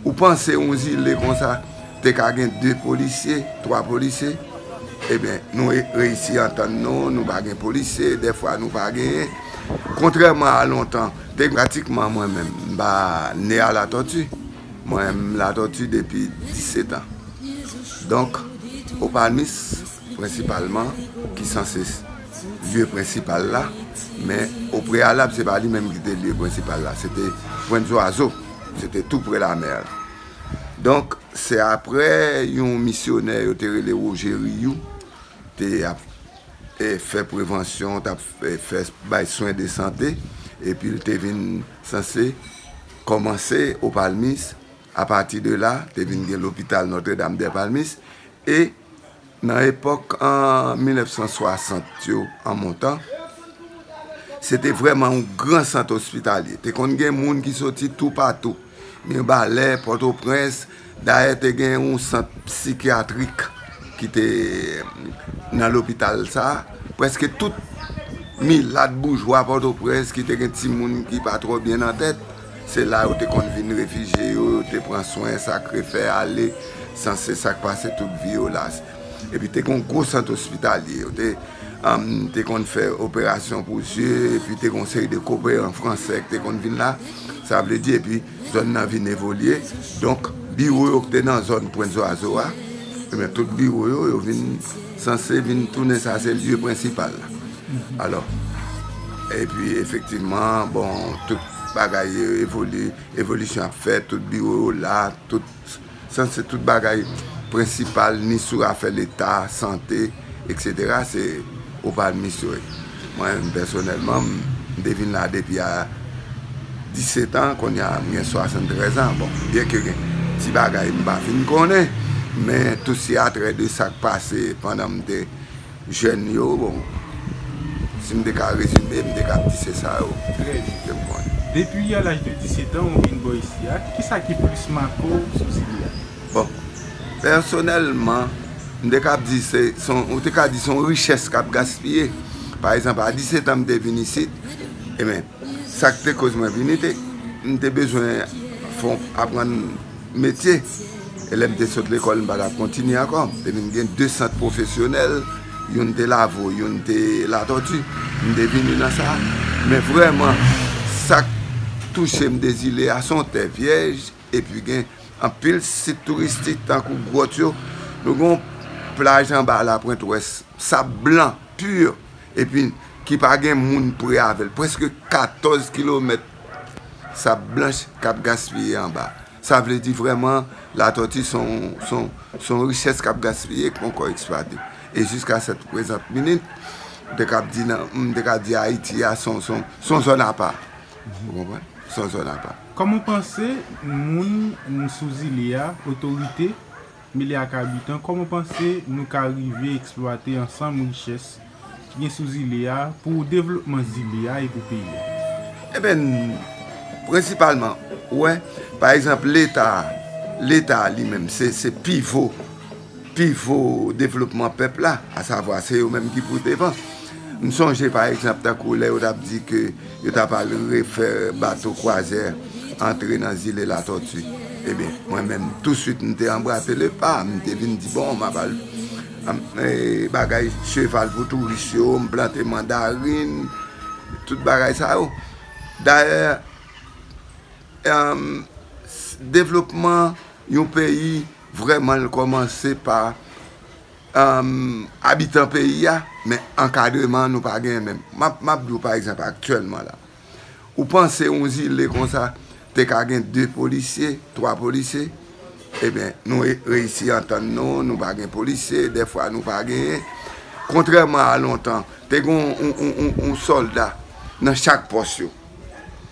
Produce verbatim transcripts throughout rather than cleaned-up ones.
Ou panse yon zile konsa te ka gen de polisye, twa polisye? Ebyen, nou re- reyisi antann nou, nou pa gen polisye, dèfwa nou pa genyen. Kontrèman a lontan, te pratikman mwen menm, m pa ne a Latòti. Mwen, m Latòti depi disèt an. Donk, Opalmis, prensipalman, ki sanse lye prensipal la, men o preyalab, se pa li menm ki te lye prensipal la, se te Pwent Zwazo, se te tou pre lamè la. Donk, se apre yon misyonè yo te rele Woje Riyou, te ap e, fè prevansyon, t ap fè, fè bay swen de sante, epi l te vin sanse kòmanse Opalmis. Apati de la, te vin gen lopital Notre Dame des Palmistes, e nan epòk an mil nèf san swasant yo, an montan, se te vrèman yon gran sant ospitalye. Te konn gen moun ki soti toupatou, Mibalè, Pòtoprens. Dayè, te gen yon sant sikyatrik ki te nan lopital sa a. Prèske tout milat boujwa Pòtoprens ki te gen timoun ki pa twò byen nan tèt, se la yo te konn vin refijye yo, yo te pran swen, sa k refè ale, sanse sa k pase tout vi yo la. Epi te gen yon gwo sant ospitalye, yo te, um, te konn fè operasyon pou zye, epi te gen yon seri de koperan fransè ki te konn vin la. Sa vle di, epi zòn nan vin evolye. Donk, biwo yo ki te nan zòn Pwent Zwazo a, ebyen, tout biwo yo, yo vin sanse vin tounen sa, se lye prensipal la. Alò, epi efektivman, bon, tout bagay evolye, evolisyon ap fèt, tout biwo yo la, tout sanse tout bagay prensipal, ni sou afè Leta, sante, eksetera, se Opalmis yo ye. Mwen menm pèsonèlman, m te vin la depi a disèt an, kounye a m gen swasanntrèz an. Bon, byenke gen ti bagay m pa fin konnen, men tou se atrè de sa k pase pandan m te jèn yo, bon, si m te ka rezime, m te ka di se sa yo. Trè byen. Ke m konnen. Depi a laj de disèt an, ou vin bò isi a, kisa ki plis make w sou zile a? Bon, pèsonèlman, m te ka di se, se yon, ou te ka di se yon richès k ap gaspiye. Pa egzanp, a disèt an, m te vin isit, ebyen, sa k te koz mwen vini, te, m te bezwen fè yon, aprann metye. E lè m te sot lekòl, m pa t ap kontinye ankò. M te vin gen de sant pwofesyonèl, youn te Lavo, youn te Latòti. M te vini nan sa. Men vrèman, sa k touche m de zile a, se yon tè vyèj, epi gen anpil sit touristik, tankou gwòt yo. Nou gen yon plaj anba Lapwent Wès, sab blan, pi, epi ki pa gen moun pre avè l. Prèske katòz kilomèt sab blanch k ap gaspiye anba. Sa vle di vrèman, Latòti se yon, se yon, se yon richès k ap gaspiye, k poko eksplwate. E jiska sèt prezant minit, m te kab di nan, m te ka di Ayiti a se yon, se yon, se yon zòn apa. Ou konprann? Se yon zòn apa. Kòman w panse moun sou zile a, otorite, mele ak abitan, kòman w panse nou ka rive eksplwate ansanm richès ki gen sou zile a pou devlopman zile a e pou peyi a? Eben, prensipalman, ou wè, pa egzanp, Leta, Leta li menm, se, se pivo, pivo devlopman pèp la, asavwa se yo menm ki pou devan. M sonje, pa egzanp, tankou lè yo t ap di ke yo t ap al refè bato kwazè antre nan zile Latòti. Ebyen, mwen menm, touswit, m te anbrate le pa, m te vin di, bon, m ap al, am, e, bagay cheval pou touris yo, m plante mandarin, tout bagay sa yo. Dayè, em, s- devlopman yon peyi, vrèman, l kòmanse pa, em, abitan peyi a, men ankadreman nou pa genyen menm. M ap, m ap di w, pa egzanp, aktyèlman la, ou panse yon zile konsa te ka gen de polisye, twa polisye? Ebyen, nou re- reyisi antann nou, nou pa gen polisye, dèfwa nou pa genyen. Kontrèman a lontan, te gen yon, yon, yon, yon, yon sòlda nan chak pòs yo.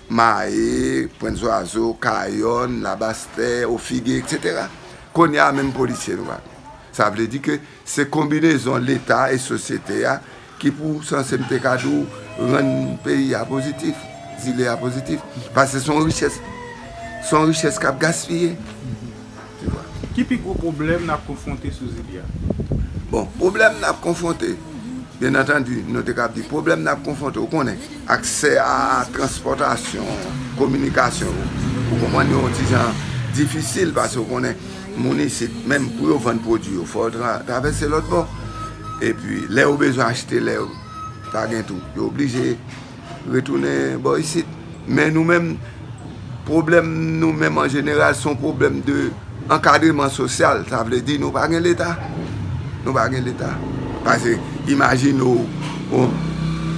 Mahe, Pwent Zwazo, Kayòn, Labastè, Ofige, eksetera. Kounye a, menm polisye nou pa gen. Sa vle di ke se konbinezon Leta e sosyete a ki pou sanse, m te ka di w, rann peyi a pozitif, zile a pozitif. Paske se yon richès, se yon richès k ap gaspiye. Tu vois. Ki pi gwo pwoblèm n ap konfwonte sou zile a? Bon, pwoblèm n ap konfwonte, byen antandi, nou te kab di pwoblèm n ap konfwonte, ou konnen, aksè a transpòtasyon, kominikasyon, ou konprann, yon ti jan, difisil, paske w konnen moun isit, menm pou yo vann pwodui yo, fò yo tra- travèse lòt bò. Epi, lè yo bezwen achte, lè yo pa gen tou, yo oblije retounen bò isit. Men nou menm, pwoblèm nou menm an jeneral, se yon pwoblèm de ankadreman sosyal. Sa vle di nou pa gen Leta. Nou pa gen Leta. Paske, imajine w, w-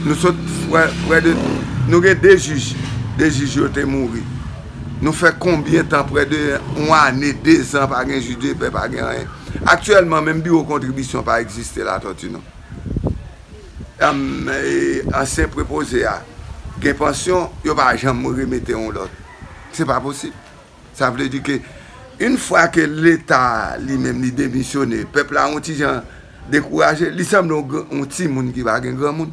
nou sot prè, prè de, nou gen de jij, de jij yo te mouri. Nou fè konbyen tan, prè de yon ane, de zan, pa gen jij de pè, pa gen anyen. Aktyèlman, menm biwo kontribisyon pa egziste Latòti, non. Am, e, ansyen prepoze a gen pansyon, yo pa janm remete yon lòt. Se pa posib. Sa vle di ke, yon fwa ke Leta li menm li demisyone, pèp la yon ti jan dekouraje, li sanble yon gr- yon timoun ki pa gen granmoun.